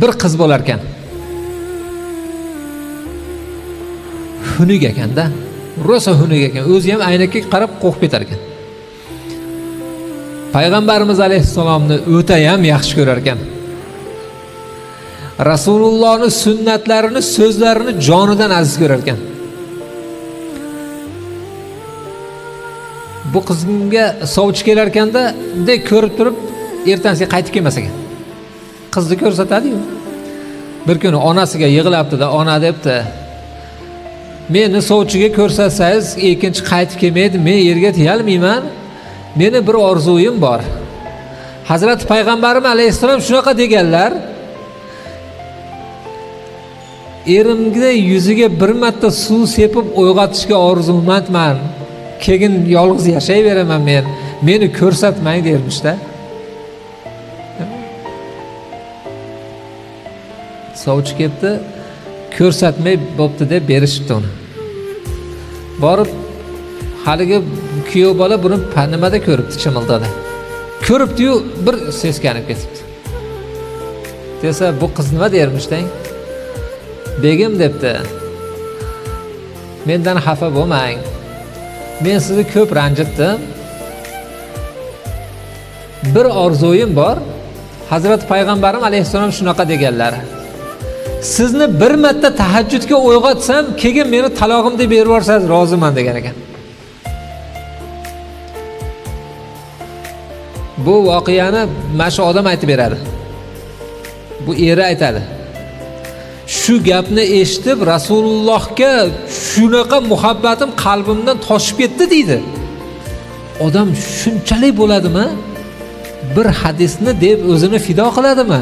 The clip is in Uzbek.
Bir qiz bo'lar ekan. Xunuk ekanda, rosa xunuk ekan. O'zi ham aynakka qarab qo'rqib ketar ekan. Payg'ambarimiz alayhissalomni o'ta ham yaxshi ko'rar ekan. Rasulullohning sunnatlarini, so'zlarini jonidan aziz ko'rar ekan. Bu qizga sovchi kelar ekanda, bunday ko'rib turib, ertasiga qaytib kelmas ekan. Qizni ko'rsatadi-yu. Bir kuni onasiga yig'labdi-da, ona debdi: "Meni sovchiga ko'rsatsangiz, ikkinchi qaytib kelmaydi, men yerga tiyalmayman. Meni bir orzuyim bor. Hazrati Payg'ambarim alayhissalom shunaqa deganlar: erimga yuziga bir marta suv sepib uyg'otishga orzumandman. Keyin yolg'iz yashayveraman men. Meni ko'rsatmang" dermishda. Sovchi kelibdi, ko'rsatmay bo'pti deb berishibdi uni. Borib haligi kuyov bola buni nimada ko'ribdi, chimildada. Ko'ribdi-yu bir seskanib ketibdi. Desa, bu qiz nima dermish-deng? Begim debdi. Mendan xafa bo'lmang. Men sizni ko'p ranjitdim. Bir orzuyim bor. Hazrati Payg'ambarim alayhissalom shunaqa deganlar: sizni bir marta tahajjudga uyg'otsam, keyin meni talog'im deb berib yuborsangiz roziman degan ekan. Bu voqeani mana shu odam aytib beradi. Bu eri aytadi. Shu gapni eshitib Rasulullohga shunaqa muhabbatim qalbimdan toshib ketdi deydi. Odam shunchalik bo'ladimi? Bir hadisni deb o'zini fido qiladimi?